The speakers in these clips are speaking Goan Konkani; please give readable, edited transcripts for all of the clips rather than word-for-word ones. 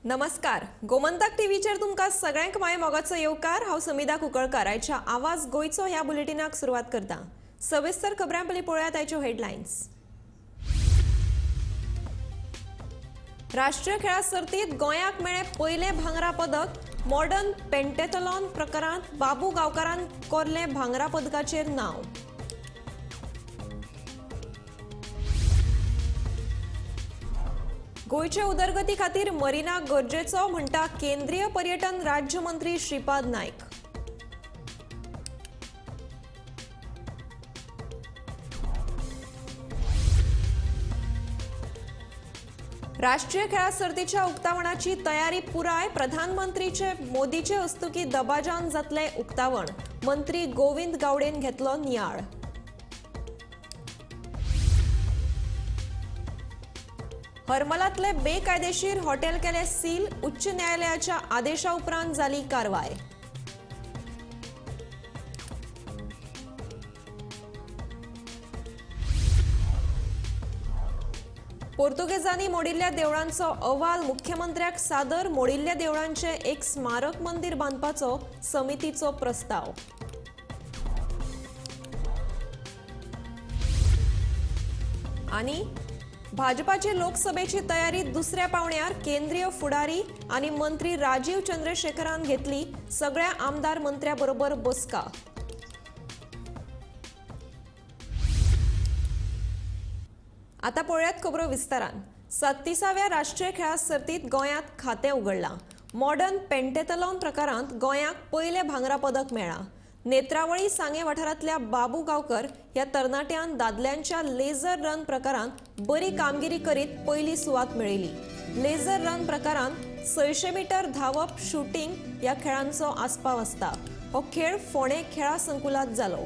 नमस्कार, गोमंतक टीव्हीचेर तुमकां सगळ्यांक माय मोगाचो येवकार. हांव समिधा कुंकळकार. आयच्या आवाज गोंयचो ह्या बुलेटिनाक सुरवात करता. सविस्तर खबरां पयलीं पळोवयात आयच्यो हेडलायन्स. राष्ट्रीय खेळां सर्तीत गोंयाक मेळ्ळें पयलें भांगरा पदक. मॉडर्न पेंटेथलॉन प्रकारांत बाबू गांवकारान कोरलें भांगरा पदकाचेर नांव. गोंयचे उदरगती खातीर मरिना गरजेचो म्हणटा केंद्रीय पर्यटन राज्यमंत्री श्रीपाद नायक. राष्ट्रीय खेळां सर्तीच्या उक्तावणाची तयारी पुराय. प्रधानमंत्रीचे मोदीचे हस्तुकी दबाजान जातले उक्तावण. मंत्री गोविंद गावडेन घेतलो नियाळ. हरमलातले बेकायदेशीर हॉटेल केले सील. उच्च न्यायालयाच्या आदेशा उपरांत जाली कारवाय. पोर्तुगेजांनी मोडिल्ल्या देवळांचो अहवाल मुख्यमंत्र्याक सादर. मोडिल्ल्या देवळांचे एक स्मारक मंदिर बांदपाचो समितीचो प्रस्ताव. आनी भाजपाची लोकसभेची तयारी दुसऱ्या पावण्यार. केंद्रीय फुडारी आनी मंत्री राजीव चंद्रशेखरान घेतली सगळ्या आमदार मंत्र्या बरोबर बसका. आता पळयात खबरो विस्तारान. 37व्या राष्ट्रीय खेळां सर्तीत गोंयांत खातें उगडलां. मॉडर्न पेंटेथलॉन प्रकारांत गोंयाक पयलें भांगरा पदक मेळ्ळां. नेत्रावळी सांगे वाठारांतल्या बाबू गांवकर ह्या तरणाट्यान दादल्यांच्या लेझर रन प्रकारांत बरी कामगिरी करीत पयली सुवात मेळयली. लेझर रन प्रकारांत 600 मीटर धांवप, शूटिंग ह्या खेळांचो आस्पाव आसता. हो खेळ फोंडें खेळां संकुलांत जालो.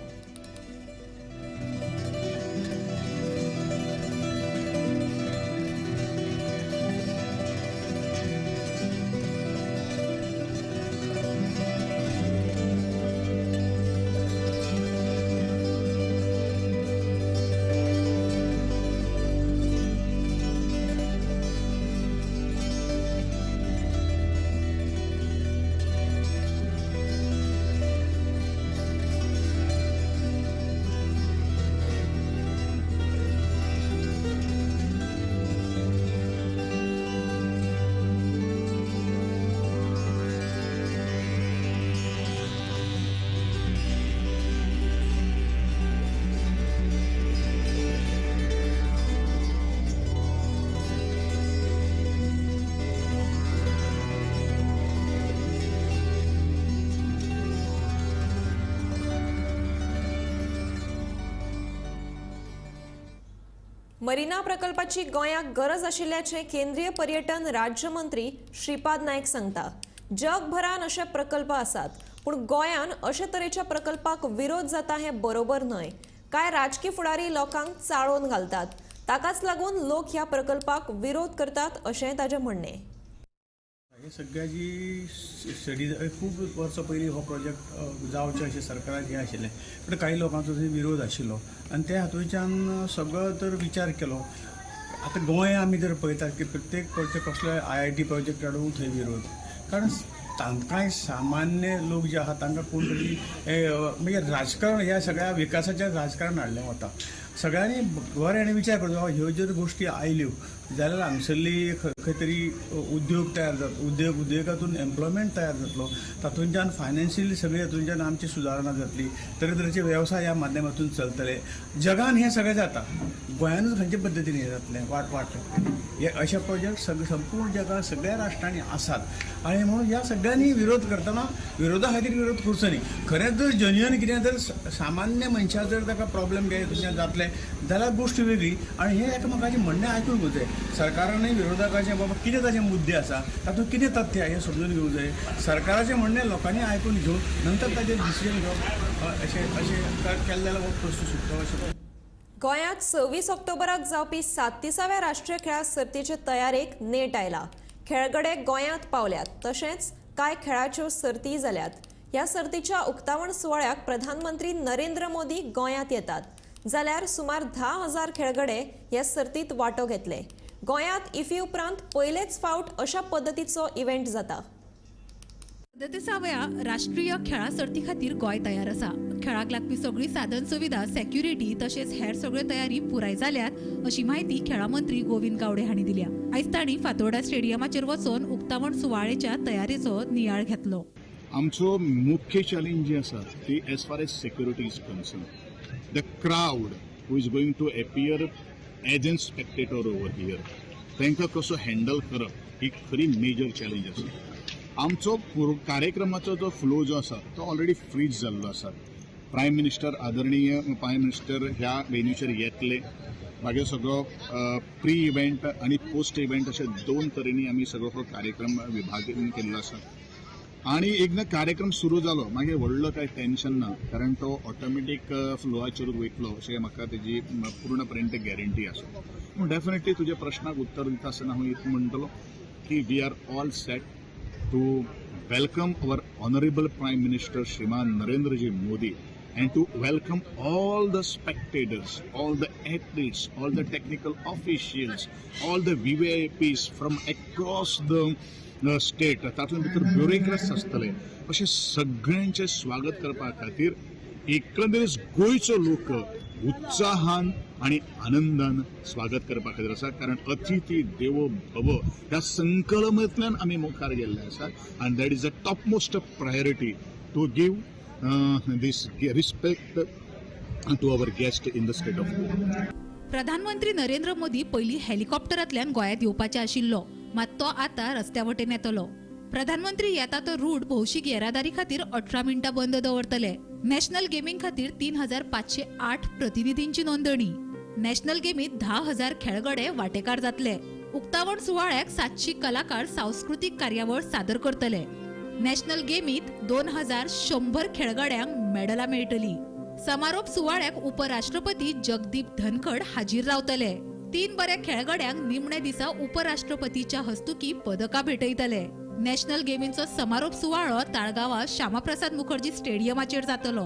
मरिना प्रकल्पाची गोंयाक गरज आशिल्ल्याचें केंद्रीय पर्यटन राज्यमंत्री श्रीपाद नायक सांगता. जगभरान अशे प्रकल्प आसात, पूण गोंयान अशे तरेच्या प्रकल्पाक विरोध जाता हें बरोबर न्हय. कांय राजकी फुडारी लोकांक चाळोवन घालतात, ताकाच लागून लोक ह्या प्रकल्पाक विरोध करतात अशें ताजें म्हणणें. हे सगळ्याची स्टडी खूब वर्सां पयलीं हो प्रोजेक्ट जावचें अशें सरकाराक हें आशिल्लें, पूण काही लोकांचो थंय विरोध आशिल्लो आनी त्या हातूंतल्यान सगळो तर विचार केलो. आतां गोंय आमी जर पळयतात की प्रत्येक प्रोजेक्ट कसलो IIT project हाडून थंय विरोध, कारण तांकांय सामान्य लोक जे आहा तांकां कोण तरी म्हणजे राजकारण ह्या सगळ्या विकासाचें राजकारण हाडलें वता. सगळ्यांनी बरें आनी विचार करचो, ह्यो जर गोश्टी आयल्यो जाल्यार हांगसरली खंय तरी उद्योग तयार जातलो, उद्योगातून एम्प्लॉयमेंट तयार जातलो, तातूंतल्यान फायनान्शियली सगळे हातूंतल्यान आमची सुदारणा जातली, तरेतरेचे वेवसाय ह्या माध्यमातून चलतले. जगान हें सगळें जाता, गोंयानूच खंयचे पद्दतीन हें जातलें वाट वाट लागतली. हे अशे प्रोजेक्ट सगळे संपूर्ण जगान सगळ्या राष्ट्रांनी आसात आनी म्हणून ह्या सगळ्यांनी विरोध करतना विरोधा खातीर विरोध करचो न्ही. खरेंच जर जेन्युअन कितें जर सामान्य मनशा जर ताका प्रॉब्लेम कितें जातलें जाल्यार गोश्ट वेगळी. आनी हें एकामेकाचें म्हणणें आयकून घेवंक जाय. सरकारानूय विरोधकाचें बाबा कितें ताचे मुद्दे आसा, तातूंत कितें तथ्य आसा हें समजून घेवंक जाय. सरकाराचें म्हणणें लोकांनी आयकून घेवन नंतर ताचेर डिसिजन घेवप अशें अशें केलें जाल्यार हो प्रस्न सुट्टलो अशें. गोंयांत 26 ऑक्टोबराक जावपी 37व्या राष्ट्रीय खेळां सर्तीचे तयारेक नेट आयला. खेळगडे गोंयांत पावल्यात, तशेंच कांय खेळाच्यो सर्तीय जाल्यात. ह्या सर्तीच्या उक्तावण सुवाळ्याक प्रधानमंत्री नरेंद्र मोदी गोंयांत येतात, जाल्यार सुमार 10,000 खेळगडे ह्या सर्तीत वांटो घेतले. गोंयांत इफी उपरांत पयलेच फावट अशा पद्दतीचो इव्हेंट जाता. 37व्या राष्ट्रीय खेळां सर्ती खातीर गोंय तयार आसा. खेळाक लागपी सगळी साधन सुविधा, सेक्युरिटी तशेंच हेर सगळ्यो तयारी पुराय जाल्यात अशी म्हायती खेळां मंत्री गोविंद गावडे हांणी दिल्या. आयज तांणी फातोर्डा स्टेडियमाचेर वचून उक्तावण सुवाळ्याच्या तयारेचो नियाळ घेतलो. आमचो मुख्य चॅलेंज जी आसा ती as far as security is concern, the crowd who is going to appear as an spectator over here, तांकां कसो हँडल करप ही खरी मेजर चॅलेंज आसा. आमचो कार्यक्रमाचो जो फ्लो जो आसा तो ऑलरेडी फ्रीज जाल्लो आसा. प्रायम मिनिस्टर, आदरणीय प्रायम मिनिस्टर ह्या वेन्यूचेर येतले, मागीर सगळो प्री इव्हेंट आनी पोस्ट इव्हेंट अशे दोन तरेनी आमी सगळो हो कार्यक्रम विभागून केल्लो आसा. आनी एकदां कार्यक्रम सुरू जालो मागीर व्हडलो कांय टेन्शन ना, कारण तो ऑटोमॅटीक फ्लोआचेर वयतलो अशें म्हाका तेजी पूर्णपर्यंत गॅरंटी आसा. पूण डेफिनेटली तुज्या प्रश्नाक उत्तर दिता आसतना हांव इतलें म्हणटलो की we are all set to welcome our honourable prime minister Shriman Narendraji Modi and to welcome all the spectators, all the athletes, all the technical officials, all the VVIPs from across the state, तातूंत भितर ब्युरोक्रॅट्स आसतले, अशें सगळ्यांचें स्वागत करपा खातीर एकंदरीत गोंयचो लोक उत्साहान आनी आनंदान स्वागत करपा खातीर आसा. कारण अतिथी देवो भव ह्या संकल्पनेंतल्यान आमी मुखार गेल्ले आसा आनी that is the topmost priority to give this respect to our guest in the state of Goa. प्रधानमंत्री नरेंद्र मोदी पयलीं हेलिकॉप्टरांतल्यान गोंयांत येवपाचे आशिल्लो, मात तो आतां रस्त्या वटेन येतलो. प्रधानमंत्री येता तो रूट भौशीक येरादारी खातीर 18 मिनटां बंद दवरतले. नॅशनल गेमींग खातीर 3508 प्रतिनिधींची नोंदणी. नॅशनल गेमींत 10,000 खेळगडे वांटेकार जातले. उक्तावण सुवाळ्याक 700 कलाकार सांस्कृतीक कार्यावळ सादर करतले. नॅशनल गेमींत 2100 खेळगड्यांक मेडलां मेळटली. समारोप सुवाळ्याक उपराष्ट्रपती जगदीप धनखड हाजीर रावतले. 3 बऱ्या खेळगड्यांक निमण्या दिसा उपराष्ट्रपतीच्या हस्तुकी पदकां भेटयतले. नॅशनल गेमींचो समारोप सुवाळो ताळगांवां श्यामाप्रसाद मुखर्जी स्टेडियमाचेर जातलो.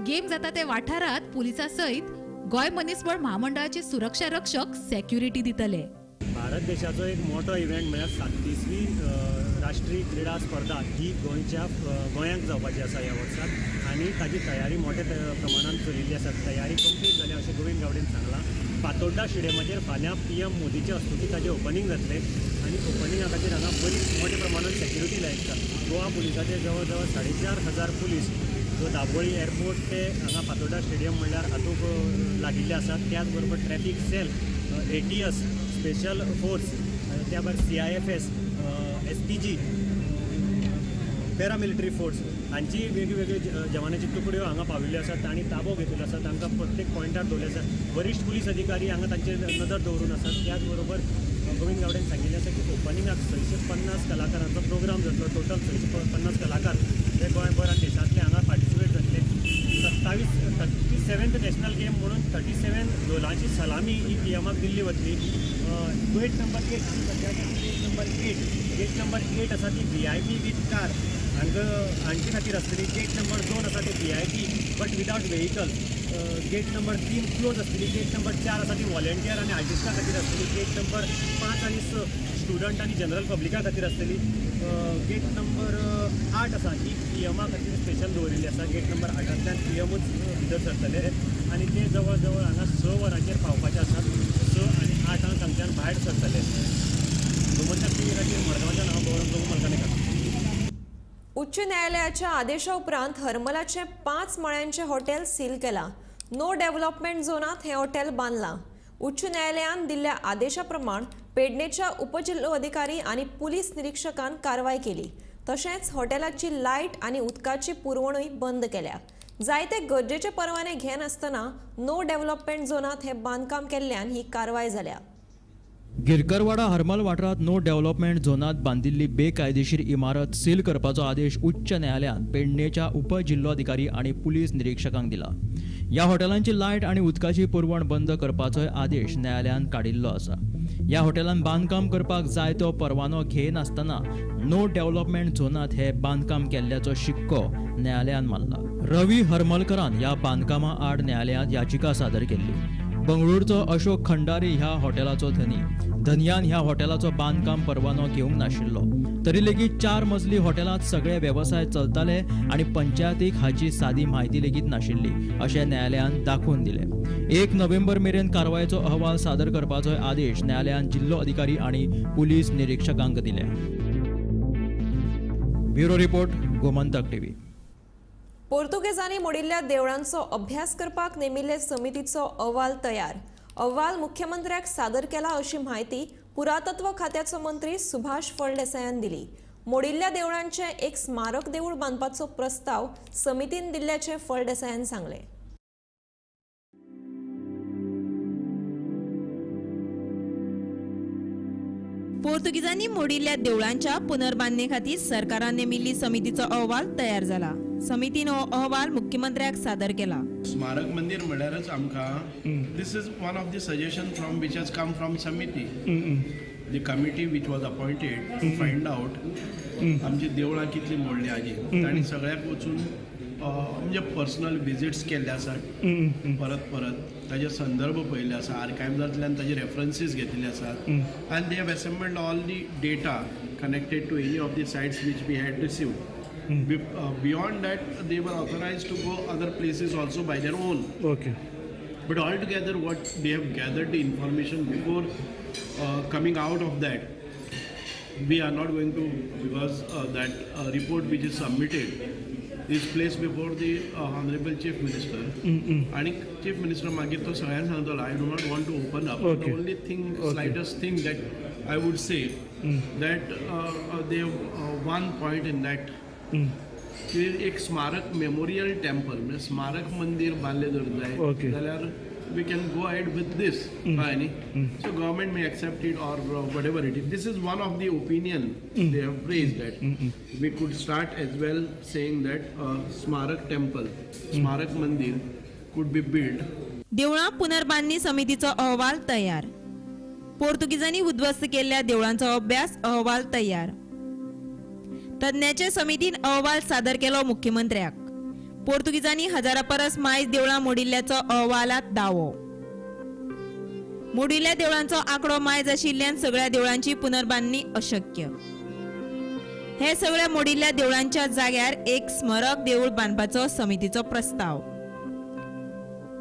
गेम जाता ते वाठारांत पुलिसां सयत गोंय मनीसबळ म्हामंडळाचे सुरक्षा रक्षक सेक्युरिटी दितले. भारत देशाचो एक मोठो इव्हेंट म्हळ्यार 37वी राष्ट्रीय क्रिडा स्पर्धा ही गोंयांत जावपाची आसा ह्या वर्साक आनी ताजी तयारी मोठ्या प्रमाणान चलिल्ली आसा. तयारी कंप्लीट जाल्या अशें गोविंद गावडेन सांगलां. फातोड्डा स्टेडियमाचेर फाल्यां PM मोदीच्या हस्तुकी ताजें ओपनींग जातलें आनी ओपनिंगा खातीर हांगा बरी मोठ्या प्रमाणान सेक्युरिटी लायता. गोवा पुलिसाचे जवळ जवळ 4500 पुलीस जो दाबोळी एअरपोर्ट ते हांगा फातोड्डा स्टेडियम म्हणल्यार हातूंत लागिल्ले आसात. त्याच बरोबर traffic cell, ATS, special force, त्या भायर CIFS, SPG, paramilitary force हांची वेगळी जवानाची तुकड्यो हांगा पाविल्ल्यो आसात. तांणी ताबो घेतिल्लो आसा, तांकां प्रत्येक पॉयंटार दवरले आसात. वरिश्ठ पुलीस अधिकारी हांगा तांचेर नदर दवरून आसात. त्याच बरोबर गोविंद गावडेन सांगिल्लें आसा की ओपनिंगाक 650 कलाकारांचो प्रोग्राम जातलो. टोटल 650 कलाकार हे गोंयभर आनी देशांतले हांगा पार्टिसिपेट जातले. 37th national game म्हणून 37 धोलांची सलामी ही PMाक दिल्ली वतली. गेट नंबर 8 गेट नंबर 8 आसा ती VIP with car हांचे खातीर आसतली. गेट नंबर 2 आसा ती VIP but without vehicle. Gate number 3 close आसतली. गेट नंबर 4 आसा ती वॉलेंटियर आनी आर्टिस्टा खातीर आसतली. गेट नंबर 5 आनी 6 स्टुडंट आनी जनरल पब्लिका खातीर आसतली. गेट नंबर 8 आसा ही PMा खातीर स्पेशल दवरिल्ली आसा. गेट नंबर 8तल्यान PMूच भितर सरतले आनी ते जवळ जवळ हांगा 6 वरांचेर पावपाचे आसात. 6 आनी 8 हांगच्यान भायर सरतले. गोमंतक टीव्ही खातीर मडगांवच्यान हांव गौरव प्रभू मलकानेकर. उच्च न्यायालयाच्या आदेशा उपरांत हरमलाचे 5 माळ्यांचे हॉटेल सील केलां. नो डेव्हलपमेंट झोनात हें हॉटेल बांदलां. उच्च न्यायालयान दिल्ल्या आदेशा प्रमाण पेडणेच्या उपजिल्होधिकारी आनी पुलीस निरीक्षकान कारवाय केली. तशेंच हॉटेलाची लायट आनी उदकाची पुरवणूय बंद केल्या. जायते गरजेचे परवाने घेनासतना नो डेव्हलपमेंट झोनात हें बांदकाम केल्ल्यान ही कारवाय जाल्या. गिरकरवाडा हरमल वाठारांत नो डेव्हलपमेंट झोनात बांदिल्ली बेकायदेशीर इमारत सील करपाचो आदेश उच्च न्यायालयान पेडणेच्या उपजिल्होधिकारी आनी पुलीस निरीक्षकांक दिला. ह्या हॉटेलांची लायट आनी उदकाची पुरवण बंद करपाचोय आदेश न्यायालयान काडिल्लो आसा. ह्या हॉटेलान बांदकाम करपाक जाय तो परवानो घेनासतना नो डेव्हलपमेंट झोनात हे बांदकाम केल्ल्याचो शिक्को न्यायालयान मारला. रवी हरमलकरान ह्या बांदकामा आड न्यायालयांत याचिका सादर केल्ली. बंगळुरूचो अशोक खंडारी ह्या हॉटेलाचो धनी. धनयान ह्या हॉटेलाचो बांदकाम परवानो घेवंक नाशिल्लो तरी लेगीत 4 मजली हॉटेलांत सगळे वेवसाय चलताले आनी पंचायतीक हाची सादी म्हायती लेगीत नाशिल्ली अशें न्यायालयान दाखोवन दिलें. 1 नोव्हेंबर मेरेन कारवायेचो अहवाल सादर करपाचो आदेश न्यायालयान जिल्लो अधिकारी आनी पुलीस निरीक्षकांक दिले. Bureau report, Gomantak TV. पोर्तुगेजांनी मोडिल्ल्या देवळांचो अभ्यास करपाक नेमिल्ले समितीचो अहवाल तयार. अहवाल मुख्यमंत्र्याक सादर केला अशी म्हायती पुरातत्व खात्याचो मंत्री सुभाष फळदेसायान दिली. मोडिल्ल्या देवळांचे एक स्मारक देऊळ बांदपाचो प्रस्ताव समितीन दिल्ल्याचे फळदेसायान सांगले. पोर्तुगीजांनी मोडिल्ल्या देवळांच्या पुनर्बांदणे खातीर सरकारान नेमिल्ली समितीचो अहवाल तयार जाला. समितीन हो अहवाल मुख्यमंत्र्याक सादर केला. स्मारक मंदिर म्हळ्यारच आमकां this is one of the suggestion from which has come from समिती, the committee which was appointed to find out आमची देवळां कितली मोडली हाजी. तांणी सगळ्याक वचून म्हणजे पर्सनल विजिट्स केल्ले आसात, परत परत ताजे संदर्भ पळयल्ले आसा, आर्कायव्जांतल्यान ताजे रेफरन्सीस घेतिल्ले आसात आनी they have assembled all the data connected to any of the sites which we had received. Beyond that, they were authorized to go other places also by their own. Okay. But altogether, what they have gathered the information before coming out of that, we are not going to, because that report which is submitted is placed before the Honorable Chief Minister. And Chief Minister मागीर तो सगळ्यांक सांगतलो, I do not want to open up. Okay. The only thing, slightest thing that I would say, that they have one point in that की एक स्मारक मेमोरियल टेम्पल म्हणजे स्मारक मंदिर बांदलें जर जाय जाल्यार we can go ahead with this, कळ्ळें न्ही. So government may accept it or whatever it is. This is one of the opinion they have raised that we could start as well saying that स्मारक टेम्पल, स्मारक मंदिर could be built. देवळां पुनर्बांदणी समितीचो अहवाल तयार. पोर्तुगीजांनी उद्ध्वस्त केल्ल्या देवळांचो अभ्यास अहवाल तयार. तज्ञाचे समितीन अहवाल सादर केलो मुख्यमंत्र्याक. पोर्तुगीजांनी हजारा परस मायज देवळां मोडिल्ल्याचो अहवालात दावो. मोडिल्ल्या देवळांचो आंकडो मायज आशिल्ल्यान सगळ्या देवळांची पुनर्बांदणी अशक्य. हे सगळ्या मोडिल्ल्या देवळांच्या जाग्यार एक स्मारक देऊळ बांदपाचो समितीचो प्रस्ताव.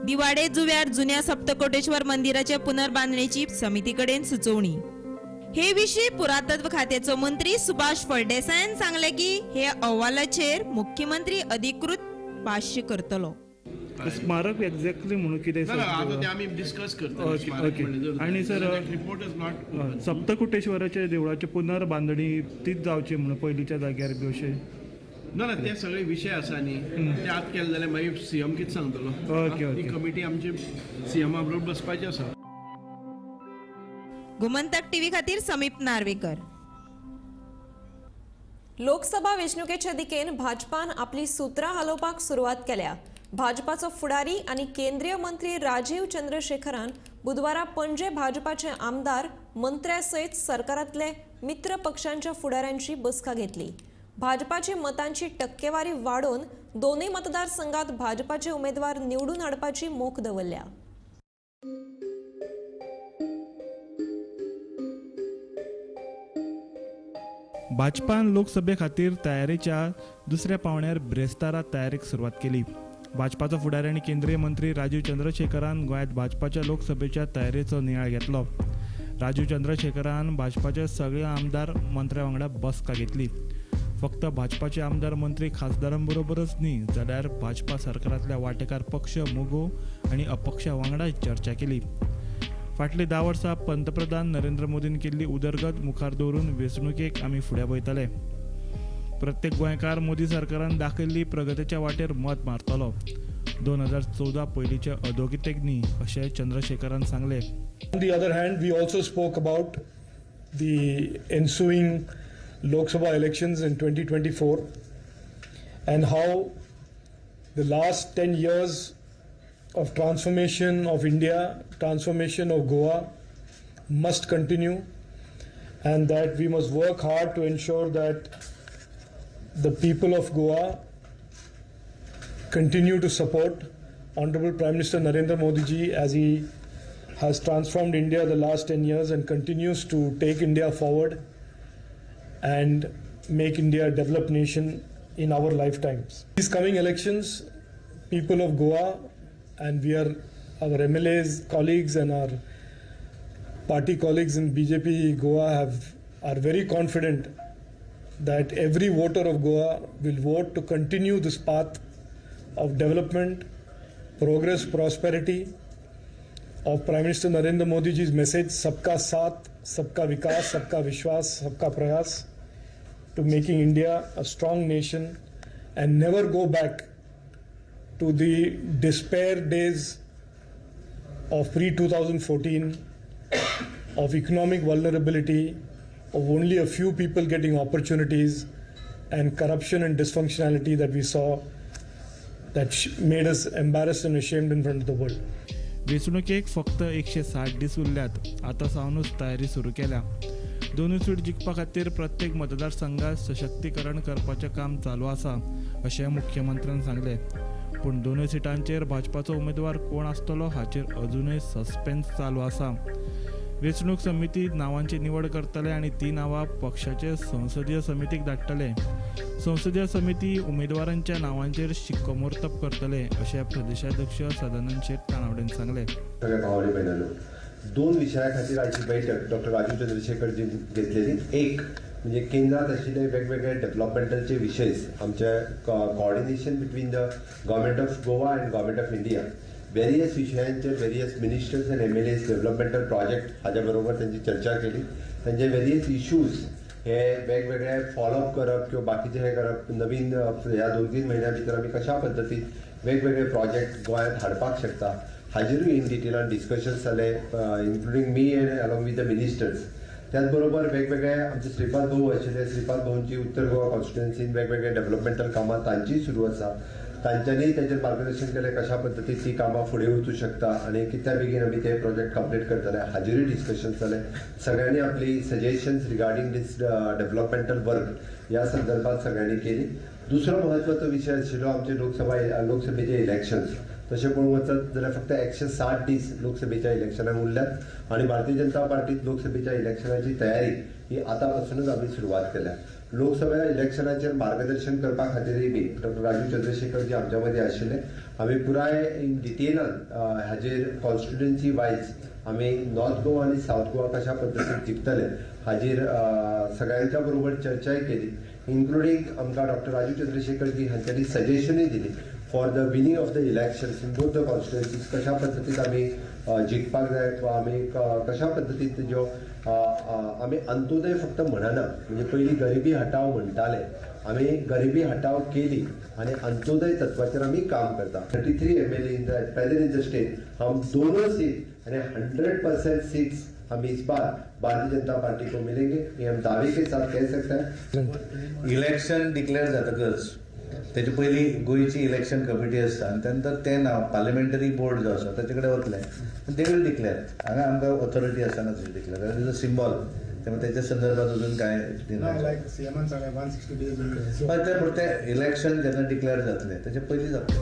दिवाडे जुव्यार जुन्या सप्तकोटेश्वर मंदिराचे पुनर्बांदणेची समिती कडेन सुचोवणी. हे विशीं पुरातत्व खात्याचो मंत्री सुभाष फळदेसायान सांगले की हे अहवालाचेर मुख्यमंत्री अधिकृत भाष्य करतलो. स्मारक एक्झॅक्टली म्हणून कितें आतां ते आमी डिस्कस करतले. आनी सर, रिपोर्ट is not सप्तकोटेश्वराच्या देवळाची पुनर्बांदणी तीच जावची म्हणून पयलींच्या जाग्यार बी अशें ना ना, ते सगळे विशय आसा न्ही, ते आत केले जाल्यार मागीर सीएम कितें सांगतलो. ती कमिटी आमची सीएमा बरोबर बसपाची आसा. गोमंतक टीव्ही खातीर समीप नार्वेकर. लोकसभा वेंचणुकेच्या दिकेन भाजपान आपली सूत्रां हालोवपाक सुरवात केल्या. भाजपाचो फुडारी आनी केंद्रीय मंत्री राजीव चंद्रशेखरान बुधवारा पणजे भाजपाचे आमदार मंत्र्या सयत सरकारांतले मित्र पक्षांच्या फुडाऱ्यांची बसका घेतली. भाजपाची मतांची टक्केवारी वाडोवन दोनूय मतदारसंघात भाजपाचे उमेदवार निवडून हाडपाची मोख दवरल्या. भाजपान लोकसभे खातीर तयारेच्या दुसऱ्या पावंड्यार ब्रेस्तारा तयारेक सुरवात केली. भाजपाचो फुडारी आनी केंद्रीय मंत्री राजीव चंद्रशेखरान गोंयांत भाजपाच्या लोकसभेच्या तयारेचो नियाळ घेतलो. राजीव चंद्रशेखरान भाजपाचे सगळे आमदार मंत्र्या वांगडा बसका घेतली. फक्त भाजपाचे आमदार मंत्री खासदारांबरोबरच न्ही जाल्यार भाजपा सरकारांतल्या वांटेकार पक्ष मगो आनी अपक्षा वांगडा चर्चा केली. फाटलीं 10 वर्सां पंतप्रधान नरेंद्र मोदीन केल्ली उदरगत मुखार दवरून वेंचणुकेक आमी फुडें वयतले. प्रत्येक गोंयकार मोदी सरकारान दाखयल्ली प्रगतीच्या वाटेर मत मारतलो. 2014 पयलींचे अधोगतीक न्ही अशें चंद्रशेखरान सांगलें. On the other hand, we also spoke about the ensuing Lok Sabha elections in 2024 and how the last 10 years of transformation of India, transformation of Goa must continue, and that we must work hard to ensure that the people of Goa continue to support Honorable Prime Minister Narendra Modi ji as he has transformed India the last 10 years and continues to take India forward and make India a developed nation in our lifetimes. These coming elections, people of Goa and we are our MLAs, colleagues and our party colleagues in BJP Goa are very confident that every voter of Goa will vote to continue this path of development, progress, prosperity of Prime Minister Narendra Modi ji's message, Sabka Saath, Sabka Vikas, Sabka Vishwas, Sabka Prayas, to making India a strong nation and never go back to the despair days of pre-2014, of economic vulnerability, of only a few people getting opportunities, and corruption and dysfunctionality that we saw that made us embarrassed and ashamed in front of the world. वेंचणुकेक फक्त 160 दीस उरल्यात. आतां सावनूच तयारी सुरू केल्या. दोनूय सीट जिखपा खातीर प्रत्येक मतदारसंघात सशक्तीकरण करपाचें काम चालू आसा अशें मुख्यमंत्र्यान सांगलें. पूण दोनूय सिटांचेर भाजपाचो उमेदवार कोण आसतलो हाचेर अजुनूय सस्पेन्स चालू आसा. वेंचणूक समिती नांवांची निवड करतले आनी ती नांवां पक्षाचे संसदीय समितीक धाडटले. संसदीय समिती उमेदवारांच्या नांवांचेर शिक्कोमोर्तब करतले अशें प्रदेशाध्यक्ष सदानंद शेट तानावडेन सांगलें. सगळ्या भावांनी भयणांनो, दोन विशया खातीर आयची बैठक डॉक्टर राजीव चंद्रशेखरजीन घेतलेली. एक म्हणजे केंद्रात आशिल्ले वेगवेगळे डेव्हलपमेंटलचे विशय, आमचे coordination between the government of Goa and government of India, various विशयांचेर various ministers and MLAs developmental project हाज्या बरोबर तांची चर्चा केली. तांचे वेरियस इश्यूज हे वेगवेगळे फॉलोअप करप किंवा बाकीचे हे करप, नवीन ह्या 2-3 म्हयन्या भितर आमी कशा पद्दतीन वेगवेगळे प्रोजेक्ट गोंयांत हाडपाक शकता हाजेरूय इन डिटेलान डिस्कशन्स जाले, including me and along with the ministers. त्याच बरोबर वेगवेगळे आमचे श्रीपाद भाऊ आशिल्ले, श्रीपाद भाऊंची उत्तर गोवा कॉन्स्टिट्युएन्सीन वेगवेगळे डेव्हलपमेंटल कामां तांचीय सुरू आसा. तांच्यांनी तांचेर मार्गदर्शन केलें कशा पद्दतीन ती कामां फुडें वचूं शकता आनी कितल्या बेगीन आमी ते प्रोजेक्ट कंप्लीट करतले हाजेरूय डिस्कशन जालें. सगळ्यांनी आपली suggestions regarding this developmental work ह्या संदर्भात सगळ्यांनी केली. दुसरो म्हत्वाचो विशय आशिल्लो आमचे लोकसभेचे इलेक्शन्स. तशें पळोवंक वचत जाल्यार फक्त 160 दीस लोकसभेच्या इलेक्शनाक उरल्यात आनी भारतीय जनता पार्टीत लोकसभेच्या इलेक्शनाची तयारी ही आतां पासूनच आमी सुरवात केल्या. लोकसभा इलेक्शनाचेर मार्गदर्शन करपा खातीरय बी डॉक्टर राजीव चंद्रशेखर जे आमच्या मदीं आशिल्ले, आमी पुराय इन डिटेलान हाजेर कॉन्स्टिट्युएन्सी वायज आमी नॉर्थ गोवा आनी सावथ गोवा कशा पद्दतीन जिखतले हाजेर सगळ्यांच्या बरोबर चर्चाय केली, इन्क्लुडींग आमकां डॉक्टर राजीव चंद्रशेखर जी हांच्यांनी सजेशनूय दिली for the winning of the elections in both the constituencies, कशा पद्दतीन आमी जिखपाक जाय वा आमी कशा पद्दतीन ज्यो आमी अंत्योदय फक्त म्हणना, म्हणजे पयलीं गरिबी हटाव म्हणटाले, आमी गरिबी हटाव केली आनी अंत्योदय तत्वाचेर आमी काम करता. 33 MLA in the present in the state, हम दोनों सीट यानी 100% सीट्स हम इस बार भारतीय जनता पार्टी को मिलेंगे, ये हम दावे के साथ कह सकते हैं. इलेक्शन डिक्लेअर जातकच तेजे पयलीं गोंयची इलेक्शन कमिटी आसता आनी त्यानंतर तें नांव पार्लिमेंटरी बोर्ड जो आसा ताचे कडेन वतलें, they will declare. हांगा आमकां ऑथॉरिटी आसना तशें डिक्लेअर, is a symbol, त्यामुळे त्याच्या संदर्भात अजून काय दिना. ते इलेक्शन जेन्ना डिक्लेअर जातलें तेचे पयलीं जातलें.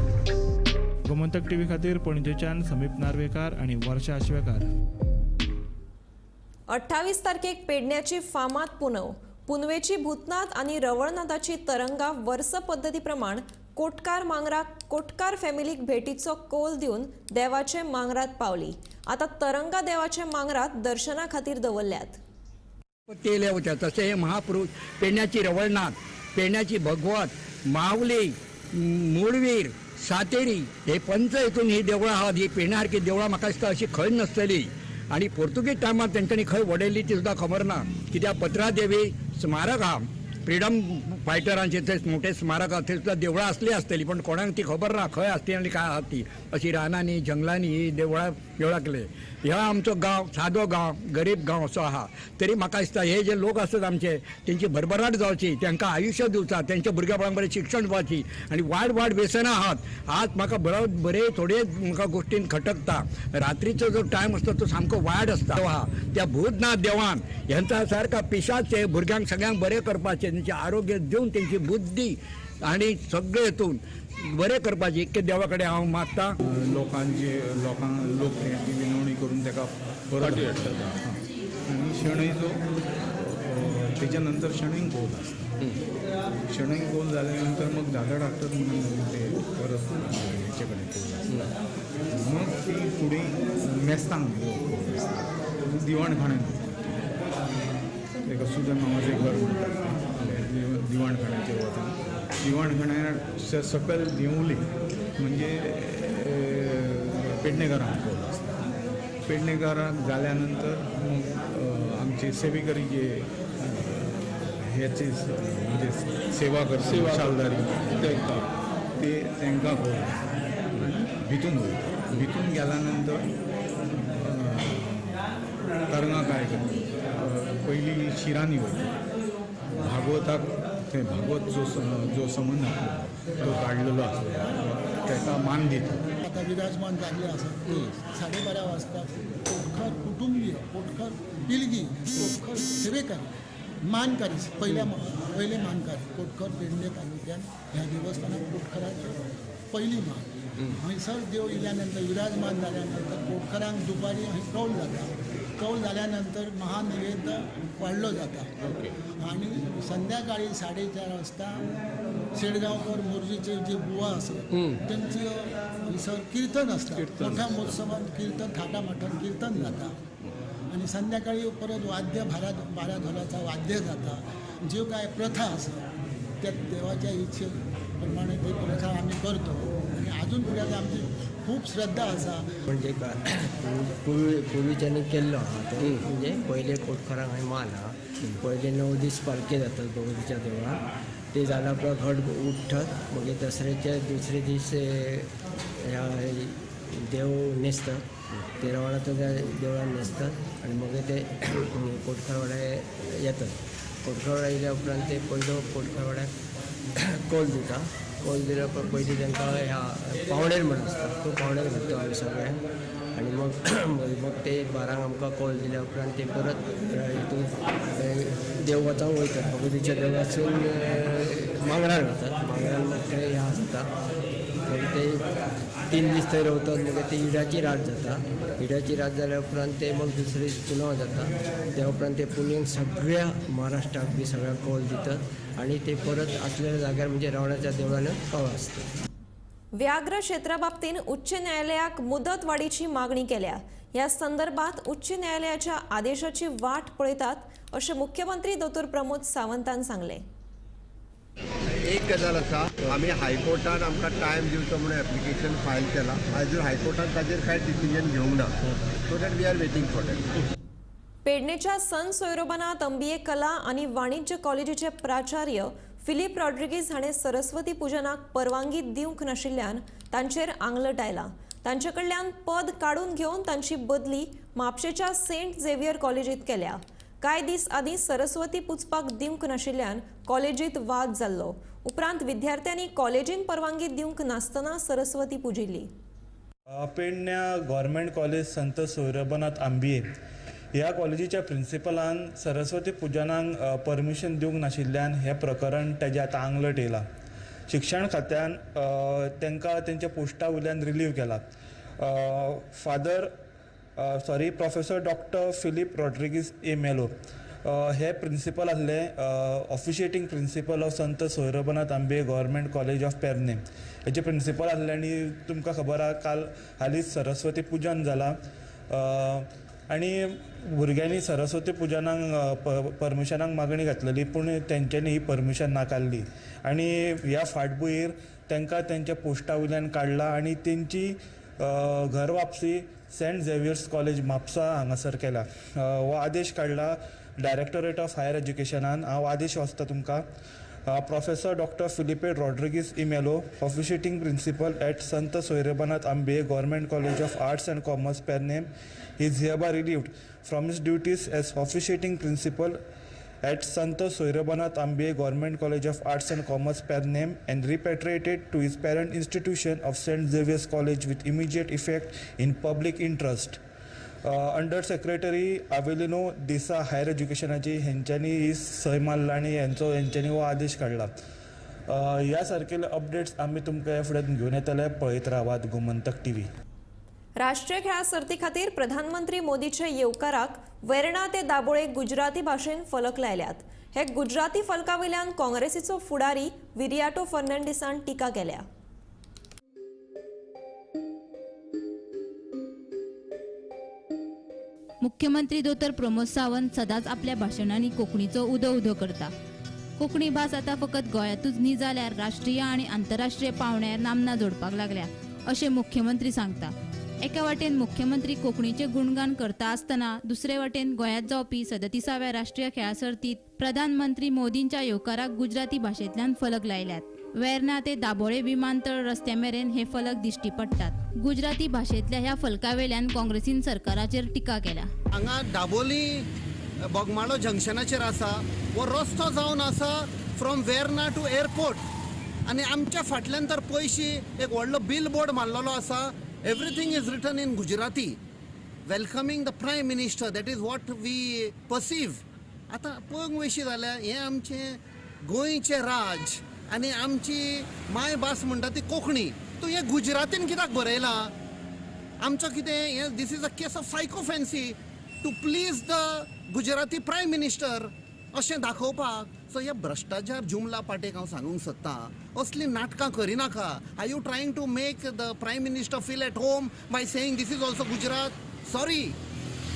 गोमंतक टीव्ही खातीर पणजेच्यान समीप नार्वेकार आनी वर्षा आश्वेकार. 28 तारखेक पेडण्याची फामाद पुनव. पुनवेची भूतनाथ आनी रवळनाथाची तरंगा वर्स पद्दती प्रमाण कोटकार मांगराक कोटकार फॅमिलीक भेटीचो कौल दिवन देवाचे मांगरात पावली. आतां तरंगा देवाचे मांगरात दर्शना खातीर दवरल्यात. तेल्या होत्या तसे हे महापुरुष पेडण्याची रवळनाथ, पेडण्याची भगवत, माऊली, मूळवीर, सातेरी हे पंच हितून ही देवळां आहात. ही पेडण्यासारखी देवळां म्हाका दिसता अशी खंय नासतली आनी पोर्तुगीज टायमार तेंच्यांनी खंय वडयल्ली ती सुद्दां खबर ना. कित्याक पत्रादेवी स्मारक आहा, फ्रिडम फायटरांचे ते मोठे स्मारक आहा, थंय सुद्दां देवळां आसली आसतली पण कोणाक ती खबर ना खंय आसली आनी काय आहा ती. अशी रानांनी जंगलांनी ही देवळां देवळाकले. ह्या आमचो गांव सादो गांव, गरीब गांव असो आहा, तरी म्हाका दिसता हे जे लोक आसात आमचे तेंची भरभराट जावची, तांकां आयुश्य दिवचा, तेंच्या भुरग्या बाळांक बरें शिक्षण दिवपाची आनी वायट वायट व्यसनां आहात. आज म्हाका बरो बरे थोडे म्हाका गोश्टीन खटकता. रात्रीचो जो टायम आसता तो सामको वायट आसता. आहा त्या भूतनाथ देवान ह्यांचा सारका पिशाचे भुरग्यांक सगळ्यांक बरें करपाचें, तेंचें आरोग्य दिवन तेंची बुद्धी आनी सगळे हितून बरें करपाची इतकें देवा कडेन हांव मागता. लोकांचे लोकांक लोक ती विनवणी करून ताका परत हाडटात आनी शणैचो तेच्या नंतर शणै गोल आसता. शणै गोल जाल्या नंतर मग दादा डॉक्टर म्हणून ते परत हेचे कडेन कोल आसता. मग ती फुडें मेस्तांक कोल आसता, दिवाणखाण्यान ताका सुजन मामाचें घर म्हणटात, दिवाणखाण्याचेर वता. दिवाणखाण्या सकयल देंवली म्हणजे पेडणेकारांक कोल आसता. पेडणेकारांक जाल्या नंतर मग आमचे सेवेकरी जे हेची म्हणजे सेवा करता, शालदारी, ते तांकां कोल आनी भितून वयता. भितून गेल्या नंतर तरंगां काय करता, पयलीं शिरांनी वयता. भागवताक थंय भागवत जो जो संबंद आसलो तो काडलेलो आसलो ताका मान दिता. आतां विराजमान जाल्ले आसा. 12:30 वाजता कोटकर कुटुंबीय, कोटकर पिळगी, कोटकर सेवेकरी, मानकारी, पयले मानकारी कोटकर पेडणे तालुक्यान ह्या देवस्थानात कोटकराचो पयली मान. हंयसर देव इल्या नंतर विराजमान जाल्या नंतर कोटकरांक दुपारी हंय कौल जाता. कौल जाल्या नंतर महानिवेद्य वाडलो जाता आनी संध्याकाळी 4:30 वाजता शेडगांवकर मोरजीचे जे बुवा आसा तेंचे हंयसर किर्तन आसता. मोठ्या महोत्सवान किर्तन, थाटामाटान कीर्तन जाता आनी संध्याकाळी परत वाद्य 12 धोलाचा वाद्य जाता. ज्यो काय प्रथा आसा त्या देवाच्या इच्छे प्रमाणे ती प्रथा आमी करतो आनी आजून पर्यंत आमची खूब श्रद्धा आसा. म्हणजे पूर्वीच्यांनी केल्लो आहा तो म्हणजे पयले कोटकरांक हांवें मान आहा. पयले 9 दीस पालखे जातात भगवतीच्या देवळान. ते जाल्या उपरांत घट उठ्ठत, मागीर दसऱ्याचे दुसरे दीस ह्या देव न्हेसतात, ते रवळाच्या त्या देवळान न्हेसतात आनी मागीर ते कोटकरवाड्या येतात. कोटकरवाड्या येयल्या उपरांत ते पयलो कोटकरवाड्याक कोल दिता. कोल दिल्या उपरांत पयलीं तांकां ह्या पावणेर म्हण आसता, तो पावणेर घालता आमी सगळ्यांक. आनी मग मग ते 12 आमकां कोल दिल्या उपरांत ते परत हितून देव वता वयतात भगवतीच्या देवळासून मांगरान वतात. मांगरान मग ते ह्या आसता, मागीर ते 3 दीस थंय रावतात. मागीर ते इडाची रात जाता. इडाची रात जाल्या उपरांत ते मग दुसरे दीस पुनव जाता. त्या उपरांत ते पुनवेक सगळ्या महाराष्ट्राक बी सगळ्याक कॉल दितात आनी ते परत आसलेल्या जाग्यार म्हणजे रावणाच्या देवळान कळ आसता. व्याघ्र क्षेत्रा बाबतीत उच्च न्यायालयाक मुदतवाढीची मागणी केल्या. ह्या संदर्भात उच्च न्यायालयाच्या आदेशाची वाट पळयतात अशें मुख्यमंत्री दोतोर प्रमोद सावंतान सांगलें. एक गजाल आसा, आमी हायकोर्टान आमकां टायम दिवचो म्हणून एप्लिकेशन फायल केला. आजून हायकोर्टान ताजेर कांय डिसिजन घेवंक ना, so that we are waiting for that. पेडणेच्या संत सोयरोबानाथ अंबिये कला आनी वाणिज्य कॉलेजीचे प्राचार्य फिलीप रॉड्रिगीज हाणें सरस्वती पुजनाक परवानगी दिवंक नाशिल्ल्यान तांचेर आंगलट आयला. तांचे कडल्यान पद काडून घेवन तांची बदली म्हापशेच्या सेंट झेवियर कॉलेजीत केल्या. कांय दीस आदीं सरस्वती पुजपाक दिवंक नाशिल्ल्यान कॉलेजीत वाद जाल्लो. उपरांत विद्यार्थ्यांनी कॉलेजीन परवानगी दिवंक नासतना सरस्वती पुजिल्ली. पेडण्या गव्हर्मेंट कॉलेज संत सोयरोबानाथ आंबिये ह्या कॉलेजीच्या प्रिंसिपलान सरस्वती पुजनाक परमिशन दिवंक नाशिल्ल्यान हें प्रकरण तेजें आतां आंगलट येयलां. शिक्षण खात्यान तांकां तेंच्या पोस्टा वयल्यान रिलीव केला. Professor doctor Philip Rodrigues A Melo हे प्रिंसिपल आसले, officiating principal of Sant Soyrobanath Ambiye government college of Pernem हेचे प्रिंसिपल आसले. आनी तुमकां खबर आहा काल हालींच सरस्वती पुजन जालां आनी भुरग्यांनी सरस्वती पुजनाक परमिशनाक मागणी घातलेली, पूण तेंच्यांनी ही परमिशन नाकारली आनी ह्या फाटभुंयेर तांकां तेंच्या पोस्टा वयल्यान काडला आनी तेंची घर वापसी सेंट झेवियर्स कॉलेज म्हापसा हांगासर केला. हो आदेश काडला डायरेक्टोरेट ऑफ हायर एज्युकेशनान. हांव आदेश वाचता तुमकां. Professor doctor Filipe Rodrigues E Melo, officiating principal at Sant Soyrobanath Ambiye government college of arts and commerce Pernem, is hereby relieved from his duties as officiating principal at Sant Soyrobanath Ambiye Government College of Arts and Commerce Pernem and repatriated to his parent institution of St. Xavier's College with immediate effect in public interest. Under secretary Avelino D'Sa higher एज्युकेशनाची हेंच्यांनी ही सय मारला आनी हेंच्यांनी हो आदेश काडला. ह्या सारकेले अपडेट्स आमी तुमकां ह्या फुडें घेवन येतले. पळयत रावात गोमंतक टीव्ही. राष्ट्रीय खेळां सर्ती खातीर प्रधानमंत्री मोदीचे येवकाराक वेर्णा ते दाबोळे गुजराती भाशेन फलक लायल्यात. हे गुजराती फलका वयल्यान काँग्रेसीचो फुडारी विरियाटो फर्नांडीसान टिका केल्या. मुख्यमंत्री दोतोर प्रमोद सावंत सदांच आपल्या भाशणांनी कोंकणीचो उदो उदो करता. कोंकणी भास आतां फकत गोंयांतूच न्ही जाल्यार राष्ट्रीय आनी आंतरराष्ट्रीय पांवड्यार नामना जोडपाक लागल्या अशें मुख्यमंत्री सांगता. एका वाटेन मुख्यमंत्री कोंकणीचें गुणगान करता आसतना दुसरे वाटेन गोंयांत जावपी 37व्या राष्ट्रीय खेळां सर्तींत प्रधानमंत्री मोदींच्या येवकाराक गुजराती भाशेंतल्यान फलक लायल्यात. वेर्णा ते दाबोळे विमानतळ रस्त्या मेरेन हे फलक दिश्टी पडटात. गुजराती भाशेंतल्या ह्या फलका वेल्यान काँग्रेसीन सरकाराचेर टिका केल्या. हांगा दाबोली बोगमाळो जंक्शनाचेर आसा हो रस्तो जावन आसा फ्रॉम वेर्ना टू एअरपोर्ट आनी आमच्या फाटल्यान तर पयशी एक व्हडलो बील बोर्ड मारलेलो आसा. Everything is written in Gujarati welcoming the prime minister. That is what we perceive. आतां पळोवंक वयशी जाल्यार हें आमचें गोंयचें राज आनी आमची मायभास म्हणटा ती कोंकणी. तूं हें गुजरातीन कित्याक बरयलां? आमचो कितें हें? This is a case of sycophancy to please the Gujarati prime minister अशें दाखोवपाक. सो हे भ्रश्टाचार जुमला पाटेक हांव सांगूंक सोदतां, असलीं नाटकां करिनाका. Are you trying to make the prime minister feel at home by saying this is also Gujarat? Sorry,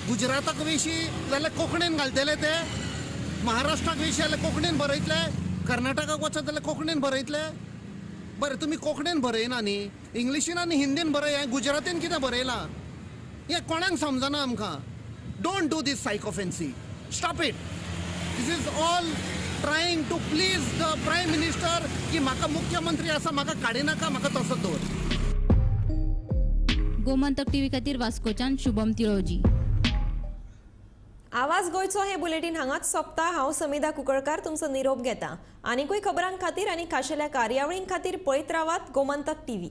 गुजराताक वेशी जाल्यार कोंकणीन घालतले ते, महाराष्ट्राक वेशी जाल्यार कोंकणीन बरयतले, कर्नाटकाक वचत जाल्यार कोंकणीन बरयतले. बरें, तुमी कोंकणीन बरयना न्ही, इंग्लिशीन आनी हिंदीन बरय, गुजरातीन कितें बरयलां हें कोणाक समजना आमकां. Don't do this sycophancy. Stop it. This is all trying to please the prime minister की म्हाका मुख्यमंत्री आसा, म्हाका काडिनाका, म्हाका तसो दवर. गोमंतक टीव्ही खातीर वास्कोच्यान शुभम तिळोजी. आवाज गोंयचो हे बुलेटीन हांगाच सोंपता. हांव समिधा कुंकळकार तुमचो निरोप घेता. आनीकूय खबरां खातीर आनी खाशेल्या कार्यावळीं खातीर पळयत रावात गोमंतक टीव्ही.